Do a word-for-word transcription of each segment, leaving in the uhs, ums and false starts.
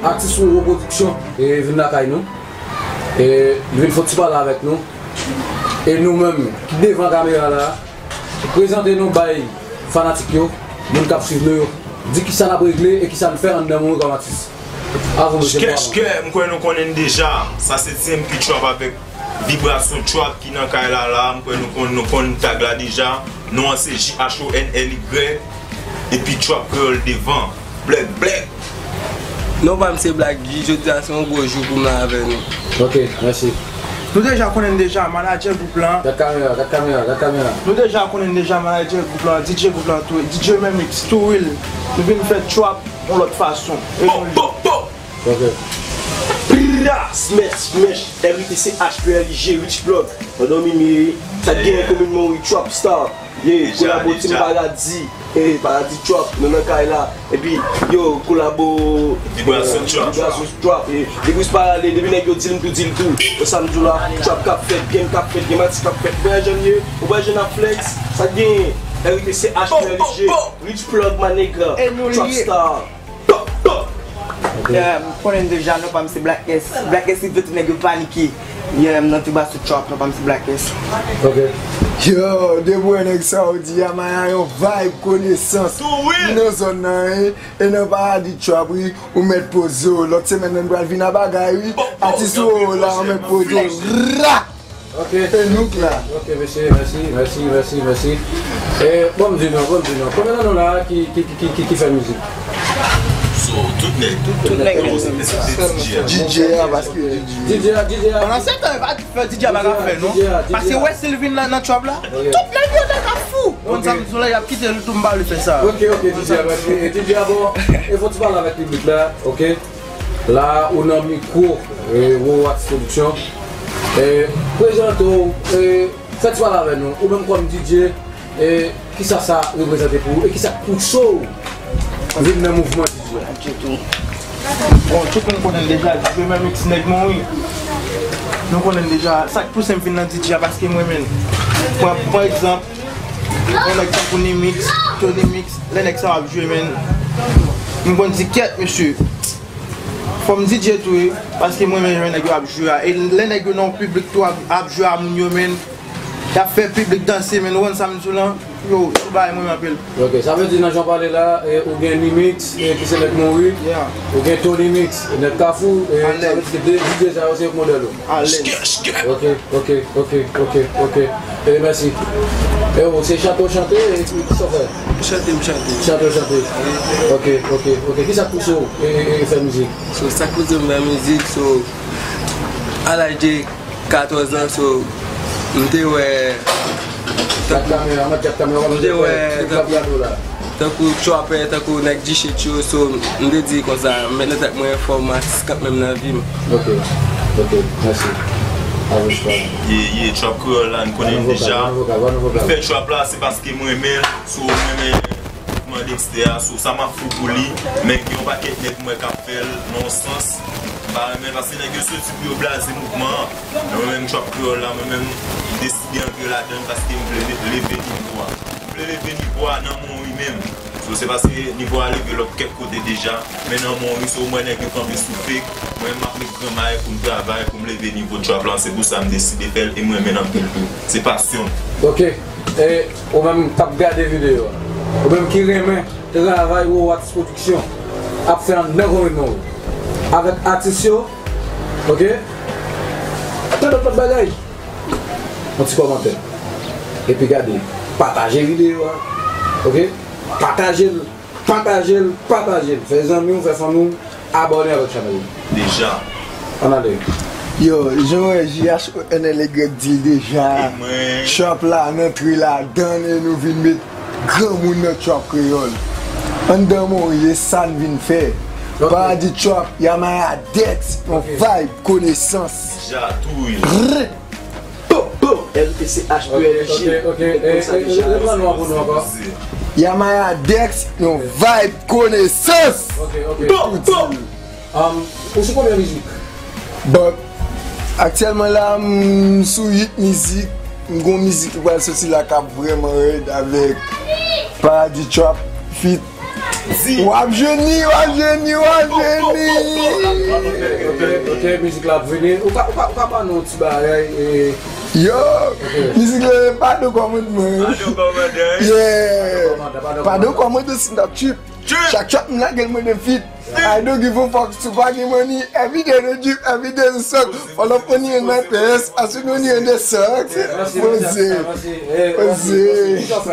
Atis Roro Production, e, vin lakay nou. E, li vin fè yon ti pale avèk nou. E nou menm, ki devan kamera la, prezante nou bay fanatik yo, moun k ap swiv nou yo. Di kisa n ap regle e kisa n fè anndan Monwi kòm atis. Avan mesye. Skè, skè, m kwè nou konnen deja. Sa se T M P Trap avèk Vibrasyon Trap ki nan kay la la. M kwè nou konn, nou konn tag la deja. Non an se J H O N L Y. Epi Trap Kreyòl devan. Blèk, blèk. Non pa m se Black G, jodi a se yon gwo jou pou m la avè nou. Ok, mèsi. Nou deja konnen deja, manadjè gwoup lan. Gad kamera, gad kamera, gad kamera. Nou deja konnen deja, manadjè gwoup lan, D J gwoup lan tou, D J Memix, tou real. Nou vin fè trap yon lòt fason. E nou Ok. Pra, smash, smash, R I T C H P L I G, Rich Plug. Pandan mimi, sa k genyen komin Monwi, Trap Star. Ye, kolabo Team Paradi. E, Paradi Trap, nou nan kay la. Epi, yo, kolabo Vibrasyon Trap. Vibrasyon Trap. E, depi se pa ale, depi nèg yo di l, m tou di l tou. Yo sa m di w la, trap k ap fèt, game k ap fèt, game atis k ap fèt. Ou wè jan l ye, ou wè jan n ap flex, sa k genyen? R I T C H P L I G, Rich Plug, my nigga, Trap Star. Yeah, m konnen deja, non pa m se Black S. Black S rive tou nèg yo panike. Yeah, m nan Tiba sou trap, non pa m se Black S. Ok. Yo, depi w wè nèg sa yo di Yamaya yon vibe konesans. Tou real. Li nan zòn nan, wi. E nan Paradi Trap, wi, ou mèt poze w. Lòt semèn nan, n pral vin a bagay, wi. Atis Roro la, ou mèt poze w. Ra! Ok. E nou k la. Ok, mesye, mèsi, mèsi, mèsi, mèsi. E, bon, m di nou, bon, m di nou. Konbyen nan nou la ki, ki, ki, ki, ki fè mizik? So, tout nèg. Tout nèg. Yo, se, se, se D J a. D J a, paske D J a. Pandan se tan, e pa fè D J a pa ka fè, non. Paske wè si l vin nan, nan trap la, tout nèg yo nèg ap fou. Konn sa m sou la, y ap kite l tou, m pa vle fè sa. Ok, ok, D J a, mèsi. E D J a, bon, e fò ti pale avèk piblik la, ok? La, ou nan mikwo, e, Roro Atis Production. E, prezante w, e, fè ti pale avè nou. Ou menm kòm D J, e, kisa sa reprezante pou ou? E kisa k pouse w vin nan mouvman D J a? Bon, tout moun konnen deja, D J Memix nèg Monwi. Nou konnen deja, sa k pouse m vin nan D J a, paske m renmen l. Pran, pran egzanp, yon nèg tankou Nimix, Tony Mix, lè nèg sa yo ap jwe, men, m konn di, "Kèt, mesye." Fò m D J tou, wi, paske mwen menm jan nèg yo ap jwe a. E lè nèg yo nan yon piblik tou ap, ap jwe a moun yo, men, y ap fè piblik danse, men, ou konn sa m di w lan, yo, sou bagay mwen anpil. Ok, sa vle di nan jan w pale la, e, ou gen Nimix, e, ki se nèg Monwi, ou gen Tony Mix, nèg Kafou, e, sa vle di ke de D J sa yo se modèl ou. Alèz. Ok, ok, ok, ok, ok. E, mèsi. E ou, se chante w chante, e ki, ki sa w fè? Chante, m chante. Chante w chante. Ok, ok, ok. Kisa k pouse w, e, e, e fè mizik? So, sa k pouse m fè mizik, so, a laj de katòz an, so, m te wè, Gad kamera, mèt gad kamera, m te wè, tankou, tankou trapè, tankou nèg G-Shit yo, so, m te di konsa, m met nan tèt mwen, fò m atis kanmenm nan vi m. Ok, ok, mèsi. Avanse pa. Ye, ye, trap kreyòl la, n konnen deja. M fè trap la, se paske m renmen l, so, m renmen mouvman Dexter a, so, sa m ap fou pou li, men gen yon pakèt nèg m wè k ap fè l nan yon sans, m pa renmen l, paske nèg yo soti pou yo blaze mouvman an. Mwen menm, trap kreyòl la, mwen menm, m deside antre ladan l paske m vle le-, leve nivo a. M vle leve nivo a nan Monwi menm. So, se paske nivo a leve lòt kèk kote deja, men nan Monwi, so, mwen nèg yo kanpe sou fake, mwen m ap met granmay pou m travay, pou m leve nivo trap lan. Se pou sa m deside fè l e m renmen l anpil tou. Se pasyon m. Ok. E ou menm k ap gade videyo a, ou menm ki renmen travay Roro Atis Production ap fè anndan komin Monwi avèk atis yo, ok? Tann lòt bagay. Yon ti kòmantè. Epi gade, pataje videyo a. Ok? Pataje l, pataje l, pataje l. Fè zanmi w, fè fanmi w abòne avèk chanèl la. Deja. Ann ale. Yo, jan w wè J H O N L Y di l deja. Trap la, n antre ladan l e nou vin met granmoun nan trap kreyòl. Anndan Monwi, e sa n vin fè. Ok. Paradi Trap, Yamaya Dex, yon vibe, konesans. Deja, tou wi. Rrr. Pop, pop, R I T C H P L I G. Ok, ok, ok. E, e, e, reprann non an pou nou ankò. Yamaya Dex, yon vibe, konesans. Ok, ok. Pop, pop. Um, ou sou konbyen mizik? Bon, aktyèlman la, m sou uit mizik. M gon mizik ki pral soti la k ap vrèman rèd avèk Paradi Trap feat W ap jwenn li, w ap jwenn li, w ap jwenn li. Ok, ok, mizik la ap vini. Ou ka, ou ka, ou ka ban nou yon ti bagay, e. Yo, mizik la, pa de kòmandman. Pa de kòmandman. Yeah. Pa de kòmandman, pa de kòmandman, si n ap trip. Trip. Chak trap m lage l, mwen de fit. I don't give a fuck, si w pa gen money, every day the drip, every day the suck. Follow up money in my pants, as you know, in the suck. Poze. Poze.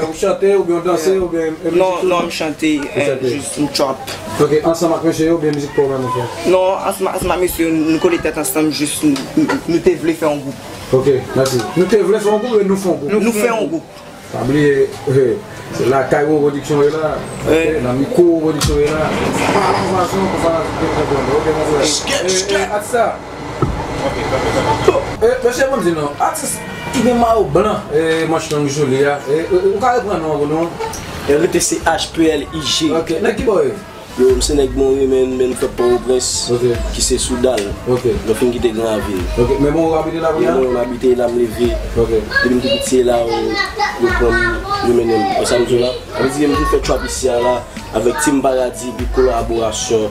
Ou chante, ou byen danse, ou byen. Non, non, m chante, jis m trap. Ok, ansanm ak mesye yo, oubyen mizik pa w menm ou fè? Non, ansanm, ansanm ak mesye yo, nou kole tèt ansanm, jis nou, nou, nou te vle fè yon gwoup. Ok, mèsi. Nou te vle fè yon gwoup, e nou fè yon gwoup. Nou fè yon gwoup. Pa bliye, eh, se lakay Wo Pwodiksyon ye la, eh, nan mikwo Wo Pwodiksyon ye la. Pa nan fason pou fanatik yo konprann. Ok, mwen vre. Eh, eh, atis sa. Eh, mesye, ban m di nou, atis ki gen mayo blan, eh, manch long joli a, eh, eh, ou ka reprann non an pou nou? L rete se H P L I G. Ok, nèg ki bò ye? Yo, m se nèg Monwi, men, men m fèt Pòtoprens, ki se Soudal. Ok. Mwen fin kite Granvil. Ok, men Monwi w abite la kounye a? Men Monwi m abite la, m leve. Ok. Depi m tou piti, se la yo, yo pran m, yo mennen m. Ou sa m di w la? Sa vle di m vin fè trap isi a la, avèk Team Paradis, epi kolaborasyon.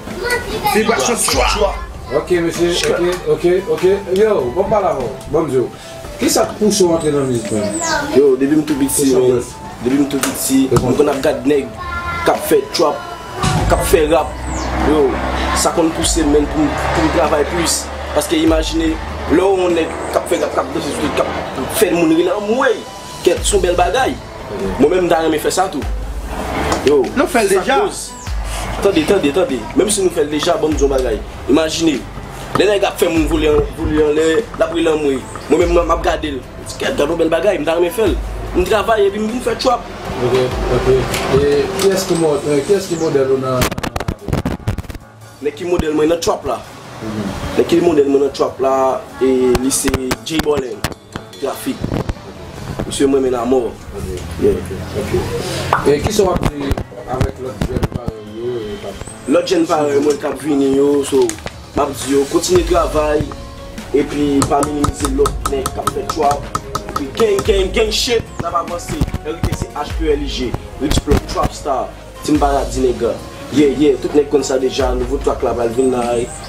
Vibration Trap. Ok, mesye, ok, ok, ok. Yo, ban m pale avè w, ban m di w. Kisa k pouse w antre nan mizik, menm? Yo, depi m tou piti, men, depi m tou piti, m konn ap gad nèg k ap fè trap, k ap fè rap. Yo, sa konn pouse m, menm, pou m, pou m travay plis. Paske imajine, lè w wè yon nèg k ap fè rap, k ap danse sou lit, k ap fè moun ri la, anmwey, kèt, se yon bèl bagay. Mwen menm, m ta renmen fè sa tou. Yo, nou fè l deja. Tande, tande, tande. Menm si nou fè l deja, ban m di yon bagay. Imajine, lè nèg ap fè moun vole an, vole anlè, l ap rele anmwey. Mwen menm, m ap gade l. M di, "Kèt, gad yon bèl bagay, m ta renmen fè l." M travay epi m vin fè trap. Ok, ok. E kiyès ki mo-, e kiyès ki modèl ou nan, nan rap la? Nèg ki modèl mwen nan trap la. Nèg ki modèl mwen nan trap la, e li se Jay Bolin. Trafik. Misye mwen men amò. Ok, ok, ok. E kisa w ap di avèk lòt jèn parèy yo, e k ap... Lòt jèn parèy mwen k ap vini yo, so, m ap di yo, kontinye travay, epi pa minimize lòt nèg k ap fè trap. Epi gang, gang, gang shit, n ap avanse. R I T C H P L I G, Rich Plug, Trap Star. Team Paradis nèg. Yeah, yeah, tout nèg konn sa deja, nouvo track la pral vin la,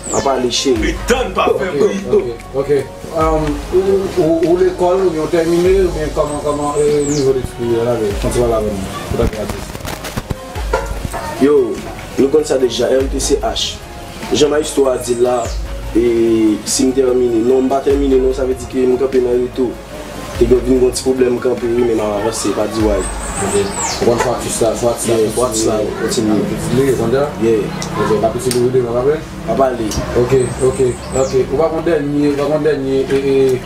pa pale cheri. Etan pa fè bri. Ok, ok, ok. Um, ou, ou, ou lekòl, oubyen ou tèmine, oubyen kòman, kòman, eh, nivo detid ou ye la, fè yon ti pale avè nou, antanke atis? Yo, nou konn sa deja, R I T C H. Jan maestro a di l la, e, si m tèmine. Non, m pa tèmine, non, sa vle di ke m kanpe nan reto. Te gen vin gon ti pwoblèm kanpe wi, men m ap avanse, pa di way. Ok. Ou konn fò atis la, fò atis la, yeah, fò atis la kontinye. Apitile, ou konn sa? Yeah. Ok, apitile ou devan, pa vre? Pa pale. Ok, ok, ok. Ou pa gon dènye, ou pa gon dènye, e, e,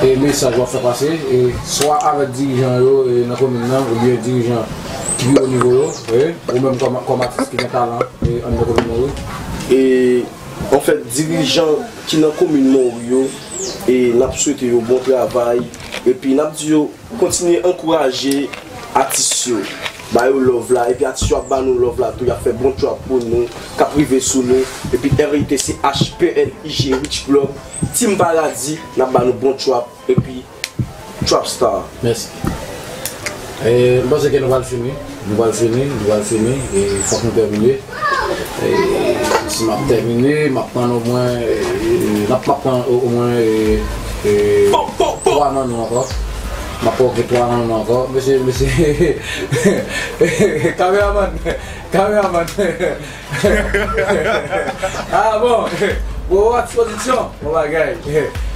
e mesaj w ap fè pase, e swa avèk dirijan yo, e nan komin nan, oubyen dirijan ki pi wo nivo yo, e ou menm kòm, kòm atis ki gen talan, e anndan komin nan, wi. E, anfèt, dirijan ki nan komin Monwi yo, e n ap swete yo bon travay, epi n ap di yo kontinye ankouraje atis yo, ba yo love la, epi atis yo ap ba nou love la tou, y ap fè bon trap pou nou, k ap rive sou nou, epi R I T C H P L I G Rich Plug, Team Paradis, n ap ba nou bon trap, epi Trap Star. Mèsi. E, m panse ke nou pral fini. Nou pral fini, nou pral fini. E, fòk nou tèmine. E, si m ap tèmine, m ap pran omwen, e, m ap, m ap pran o-, omwen, e, e, twa nan nou ankò. M ap pran twa nan nou ankò. Mesye, mesye. Kameramann, kameramann. Ah, bon. Bon, Wax Production. Bon bagay.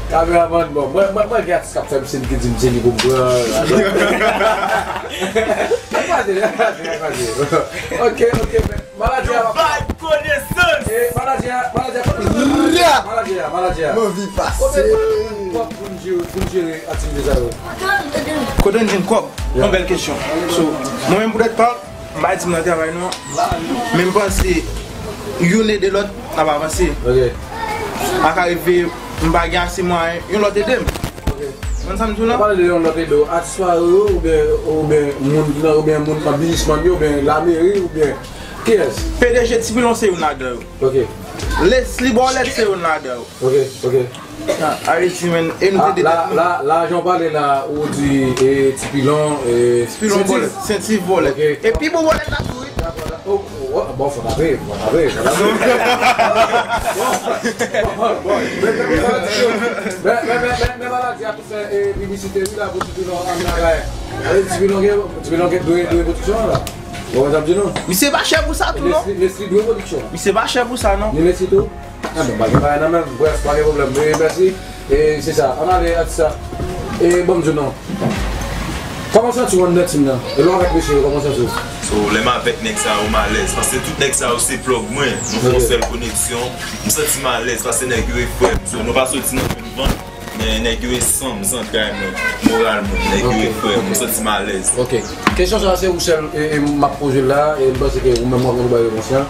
Kameramann, bon. Mwen, mwen, mwen gen atis k ap fè m siy ki di m se li pou m pran. Kraze, kraze, kraze. Ok, ok, men. Maladjè a, vibe konesans. Eh, maladjè a, maladjè a, kote maladjè a? Maladjè a, maladjè a. M anvi pase. Kote, kote, kote pou n jere, pou n jere aktivite sa yo? Kote n jwenn kòb? Yon bèl kesyon. So, mwen menm poutèt pa m, m pa di m nan travay non. Men m panse youn ede lòt, n ap avanse. Ok. A ka rive m pa gen ase mwayen, yon lòt ede m. Ok. Konn sa m di w la? Ou pale de yon lòt ede w, atis pa yo, oubyen, oubyen moun ki nan, oubyen moun nan biznismann yo, oubyen lameri, oubyen kiyès? P D G Tipilon se youn ladan yo. Ok. Leslie Borlette se youn ladan yo. Ok, ok. Ah, Ayiti, men, e nou te... Ah, la, la, la, jan w pale la, ou di, e, Tipilon, e, Tipilon Sentiv. Vòlè, Sentiv vòlè. Ok. E pi bon vòlè la tou, wi. Oh, oh, bon, fò tape, fò tape, fò tape. Bon, bon, bon, bon. Men, men, men, men, men, men, Maladi a tou fè, eh, piblisite, wi, la, pou Ti Pilon an bagay. Eh, Ti Pilon gen, Ti Pilon gen, dwe, dwe pwodiksyon an, la. Bon, mwen t ap di nou. Misye pa chè pou sa tou, non? Nesly, Nesly dwe pwodiksyon. Misye pa chè pou sa, non? Ni Nesly tou? Ah, bon, pa gen bagay nan men, brèf, pa gen pwoblèm. Wi, mèsi. E se sa, ann ale ak sa. E bon, m di w non. Kòman w santi w anndan tim nan? E lè w avèk mesye yo, kòman w santi w? So, lè m avèk nèg sa yo, m alèz. Paske tout nèg sa yo se plug mwen. Nou fè yon sèl koneksyon. M santi m alèz paske nèg yo e frè m. So, nou pa soti nan menm vant, men nèg yo e san m, zantray mwen, moral mwen. Nèg yo e frè m. M santi m alèz. Ok. Kesyon sa a, se ou sèl, e, e, m ap poze l la, e m panse ke ou menm w ap gen pou bay repons lan.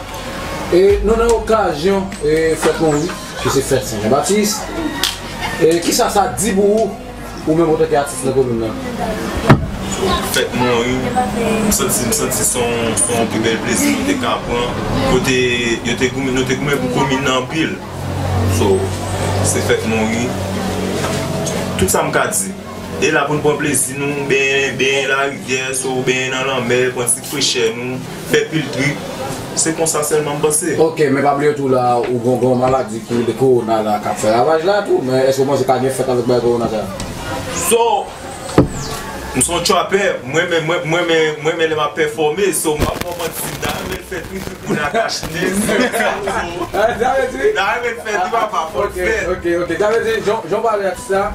E nou nan okazyon, e, fèt Monwi, ki se fèt Sen Jan Batis. E kisa sa di pou ou, ou menm antanke atis nan komin nan? Fèt Monwi, m santi, m santi se yon, se yon pi bèl plezi nou te ka pran. Kote yo te goumen, nou te goumen pou komin nan anpil. So, se fèt Monwi. Tout sa m ka di. E la pou n pran plezi nou, benyen, benyen larivyè, so benyen nan lanmè, pran ti frechè nou, fè pil trip. Se konsa sèlman m panse. Ok, men pa bliye tou la, ou gon, gon maladi ki rele kowona la k ap fè ravaj la tou, men èske w panse ka gen fèt avèk bagay kowona sa? So, m se yon trapè, mwen menm, mwen, mwen menm, mwen menm lè m ap pèfòme, so m pa pran manti, m ta renmen fè trip pou n akache nèg, so, so, m ta renmen fè trip apa fò l fèt. Ok, ok, ok. Sa vle di, jan, jan w pale ak sa,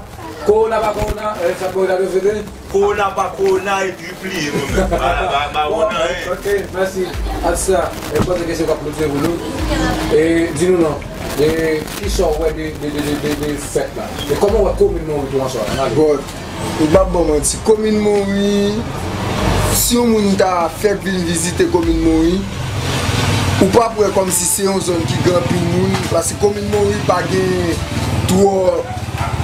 Kowona pa kowona, eh, sa kowona dwe fete? Kowona pa kowona, e trip li ye, mwen menm. Pa, pa, pa kowona, en. Ok, mèsi. Atisa, eh, m panse ke se w k ap klotire pou nou. E di nou non. E kisa w wè de, de, de, de, de, de fèt la? E kòman w wè komin Monwi tou an swa? Ann ale. Bon, m p ap ba w manti. Komin Monwi, si yon moun ta fèk vin vizite komin Monwi, ou p ap wè kòmsi se yon zòn ki gen anpil moun, paske komin Monwi pa gen twò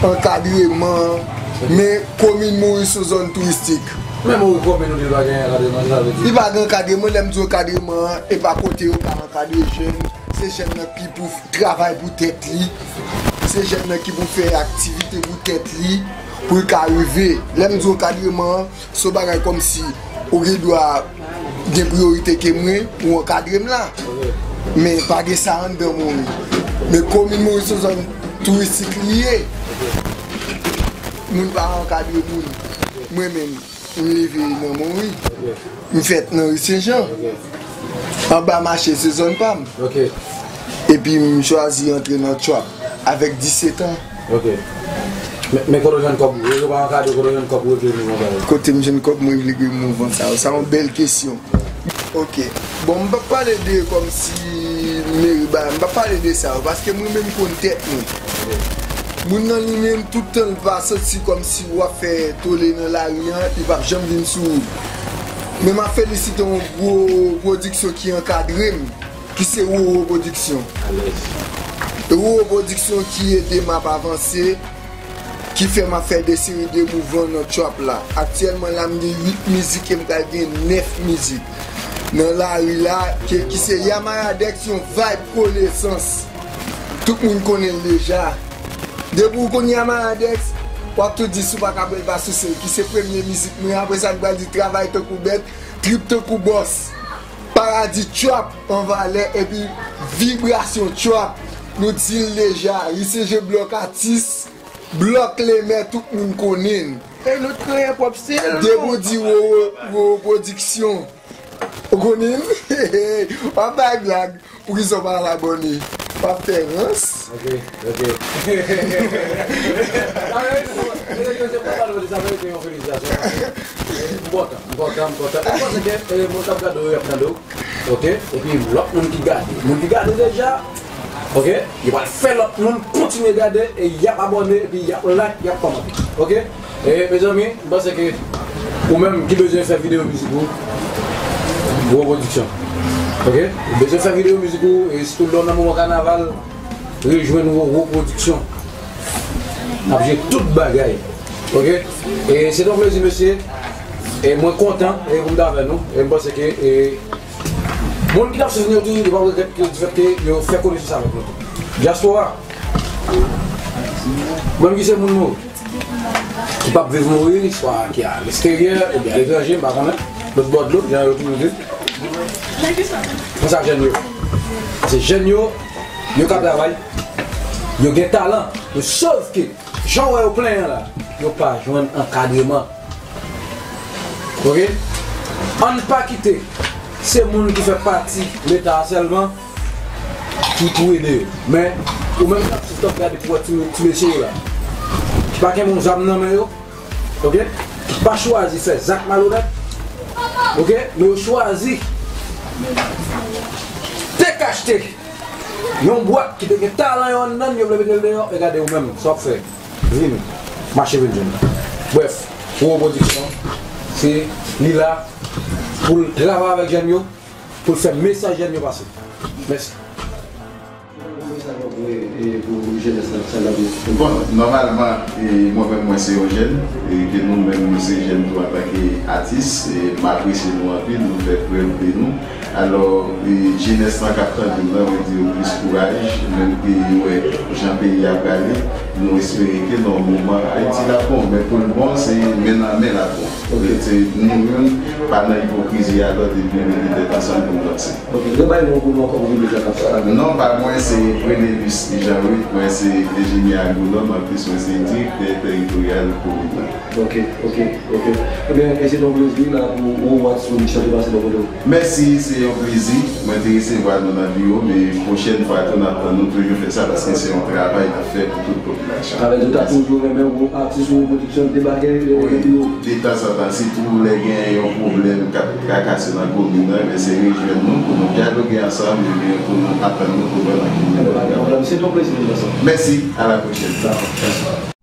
ankadreman, men komin Monwi se yon zòn touristik. Men Monwi komin nou di pa gen ankadreman, sa vle di? Li pa gen ankadreman, lè m di ankadreman an, e pa kote yo ka ankadre jèn, se jèn nan ki pou travay pou tèt li, se jèn nan ki pou fè aktivite pou tèt li, pou l ka rive. Lè m di ankadreman an, se yon bagay kòmsi ou gen dwa gen priyorite ke mwen, ou ankadre m la. Men pa gen sa anndan Monwi. Men komin Monwi se yon zòn touristik li ye. Moun pa ankadre moun. Mwen menm, m leve nan Monwi. M fèt nan ri Sen Jan. Anba mache se zòn pa m. Epi m chwazi antre nan trap avèk disèt an. Ok. Men, men kote w jwenn kòb? Rezo pa ankadre, kote w jwenn kòb pou w regle mouvman sa yo? Kote m jwenn kòb mwen regle mouvman sa yo? Sa yon bèl kesyon. Ok. Bon, m p ap pale de kòmsi meri ba, m p ap pale de sa yo, paske mwen menm m konn tèt mwen. Moun nan li menm, tout tan l pa santi kòmsi w ap fè tole nan lari an, li p ap janm vin sou ou. Men m ap felisite yon gwo pwodiksyon ki ankadre m, ki se Roro Pwodiksyon. Roro Pwodiksyon ki ede m ap avanse, ki fè m ap fè de seri de mouvman nan trap la. Aktyèlman la, m gen uit mizik e m pral gen nèf mizik nan lari la, ke, ki se Yamaya Dex, yon vibe konesans. Tout moun konnen l deja. Depi w konn Yamaya Dex, w ap tou di si w pa ka pran l pa souse l, ki se premye mizik mwen. Apre sa, m pral di travay tankou bèt, trip tankou bòs. Paradi trap an valè epi vibrasyon trap. Nou di l deja, Ri Sen Jan blòk atis, blòk lemè, tout moun konnen n. E nou t kreye pwòp stil nou. Depi w di Roro, Roro Pwodiksyon, ou konnen n. W ap bay blag, poukisa w pa al abòne? W ap fè rans. Ok, ok. Sa merite, se, se, se pa pale de sa, merite yon felisitasyon. M kontan, m kontan, m kontan. M panse ke, eh, moun k ap gade w yo, y ap tande w. Ok? Epi lòt moun ki gade. Moun ki gade deja, ok? Yo pral fè lòt moun kontinye gade e y ap abòne, epi y ap like, y ap kòmante. Ok? E, mezanmi, m panse ke ou menm ki bezwen fè videyo mizik ou, Roro Pwodiksyon. Ok? Ou bezwen fè videyo mizik ou, e sitou lè w nan moman kanaval, rejwenn Roro Pwodiksyon. N ap jere tout bagay. Ok? E se te yon plezi, mesye. E mwen kontan, e pou m t avè nou. E m panse ke, e, moun ki t ap swiv nou yo tou, yo p ap regrèt ke, di fèt ke yo fè konesans avèk nou tou. Dyaspora, mwen ki se moun Monwi, ki p ap viv Monwi, swa ki a leksteryè, oubyen aletranje, m pa konnen, lòt bò dlo, jan yo toujou di. Konsa jèn yo. Se jèn yo, yo ka travay, yo gen talan, men sòf ke jan w wè yo plenyen la, yo pa jwenn ankadreman. Oke? Ann pa kite se moun ki fè pati Leta a sèlman ki pou ede yo. Men, ou menm k ap sou t ap gade pou wè ti, ti mesye yo la, ki pa gen yon zam nan men yo, oke? Ki pa chwazi fè zak malonèt, oke? Men yo chwazi te kachte yon bwat ki te gen talan yo anndan l, yo vle mete l deyò, e gade ou menm, sa w ap fè? Vini, mache vin jwenn li. Brèf, Wowo Pwodiksyon, se li la pou l travay avèk jèn yo, pou l fè mesaj jèn yo pase. Mèsi. Ki mesaj w ap voye, e, pou jenès la, sa l ap di? Bon, nòmalman, e, mwen menm, mwen se yon jèn, e ke nou menm, nou se jèn tou antanke atis, e m apresye nou anpil, nou fè prèv de nou. Alò, e, jenès lan k ap tande m nan, mwen di yo plis kouraj, menm ke yo wè jan peyi a prale, nou espere ke nan yon moman, Ayiti la bon, men pou l bon, se men nan men l ap bon. Oke. Se nou youn, pa nan ipokrizi a lòt, epi mete tèt ansanm pou n vanse. Oke, nou bay non pou nou ankò pou piblik la k ap sa la. Non pa mwen se Prenelus Jean Ruth, mwen se enjenyè agwonòm, anplis mwen se direktè teritoryal komin nan. Oke, oke, oke. Ebyen, e se yon plezi la pou ou wè sou Mission te pase bò kote w. Mèsi, se yon plezi. Mwen te resevwa nou nan biwo, men pwochèn fwa tou n ap tann nou toujou fè sa paske se yon travay n ap fè pou tout popilasyon. Sa vle di w ta toujou renmen yon atis ou yon pwodiksyon debake nan biwo? Detanzantan, sitou lè gen yon pwoblèm k ap trakase nan komin nan, men se rejwenn nou pou nou dyaloge ansanm, ebyen pou nou ap tann nou pou wè nan ki nivo. Ebyen, pa gen pwoblèm, se yon plezi nou ansanm. Mèsi, a la pwochèn. Dakò, mèsi.